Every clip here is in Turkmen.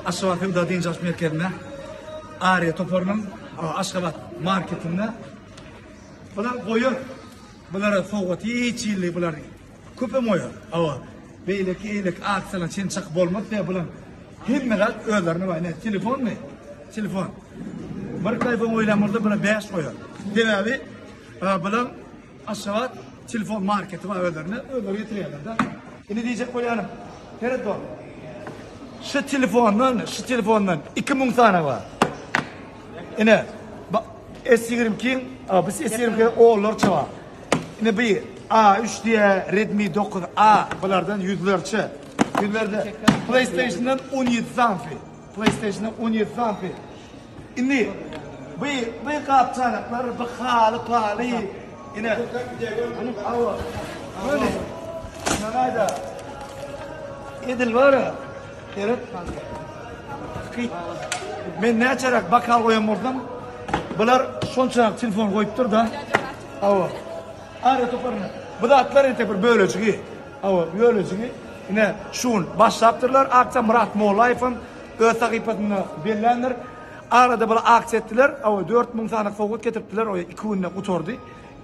Aşgabat söwda dynç alyş merkezinde Ariýa toparynyň Aşgabat marketinde bular goýar. Bulara sowgat hiç hili bular köpem goýar. Hawa. Beýleki eýleki aksiýalar çen çak bolmaz diýe bular hemme zat özlerine bar. Ine telefonmy? Telefon. Bir iPhone goýlan bolsa bular 5 goýar. Sebäbi bular Aşgabat telefon marketi bar özlerinde, özleri getirýärler-de. Indi diýjek bolýanym, seret bak. Şu telefondan, şu telefondan 2000 sany bar. Ine, S22-iň, biz S22 onlarça bar. Ine bu A3 diýe Redmi 9A bulardan ýüzlerçe. Ýüzlerde PlayStation-dan 17 santy. PlayStation-dan 17 santy. Indi bu bu gap-çanaklar, bu haly paly ine. Hawa. Göni. Nagaýda. Edil bar. Seret. Men näçeräk bakal goýan bolsam, bular şonçarak telefon goýupdyr da. Hawa. Ara toparyna. Bu zatlar entek bir bölejigi. Hawa, bölejigi. Ine şu gün başlapdyrlar. Aksiýa Myrat Mollaýew hem öz sahypasynda belländir. Arada bular aksiýa etdiler. Hawa, 4000 sany sowgat getiripdiler. O 2 günde gutardy.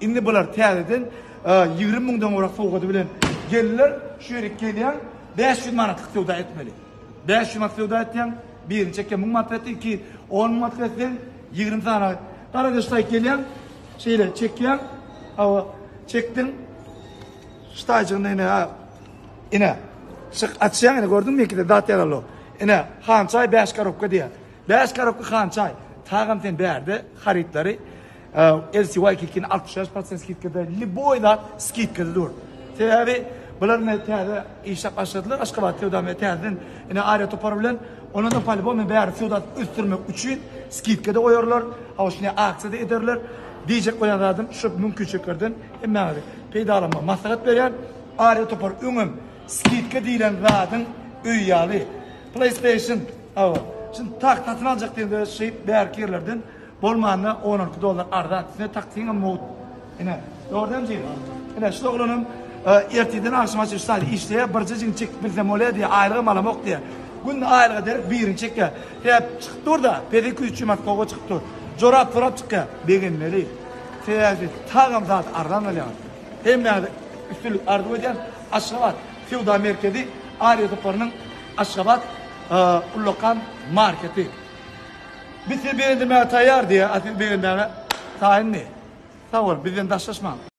Indi bular täzeden 20 müňden gowrak sowgady bilen geldiler. Şu ýere gelýän 500 manatlyk söwda etmeli. 500 manat söwda etýäň, birini çekýän 1000 manat etdi, iki 10 manat etseň 20 sany. Gara ştaýk gelýän, şeýle çekýäň. Hawa, çekdiň. Ştaýjygyny ine, ha. Ine. Şyk açýaň ine gördüňmi ikide zat ýazaly. Ine, han çaý 5 korobka diýýär. 5 korobka han çaý. Tagam sen bärde harytlary LC Waikiki-ni 65% skidkada, lýuboý zat skidkada dur. Sebäbi bular ine täze işläp başladylar Aşgabat söwda merkezi täzeden ine Ariýa topary bilen. Ondan soň polibom bäri söwda ösdürmek üçin skidkada goýarlar. Hawa şuny aksiýada ederler. Diýjek bolýan zadym şu mümkinçiliklerden hemmäňizi peýdalanmagy maslahat berýän. Ariýa topary öňem skidka diýlen zadyň öýi ýaly. PlayStation, hawa. Şuny tak satyn aljak diýende şu bärki ýerlerden bolmanda on-on iki dollar arzan. Üstüne taksiňem mugt. Ine, dogry dälmi jigim? Ine, şu oglanam ertirden agşama çenli şu taýda işleýär, birje jigini çekip bilsem bolýar diýýär, aýlygam alamok diýýär. Günde aýlyga derek birini çekýär. Sebäp çykyp dur-da, pes iki-üç ýüz manat gowa çykyp dur. Jorap sorap çykýar. Begenmeli. Sebäbi tagam zat arzan alýaň. Hemmäňize üstünlik arzuw edýän. Aşgabat söwda merkezi Ariýa toparynyň Aşgabat ullakan marketi. Biz sizi begendirmäge taýýar diýýär, a siz begenmäge taýynmy? Sag bol, bizden daşlaşmaň.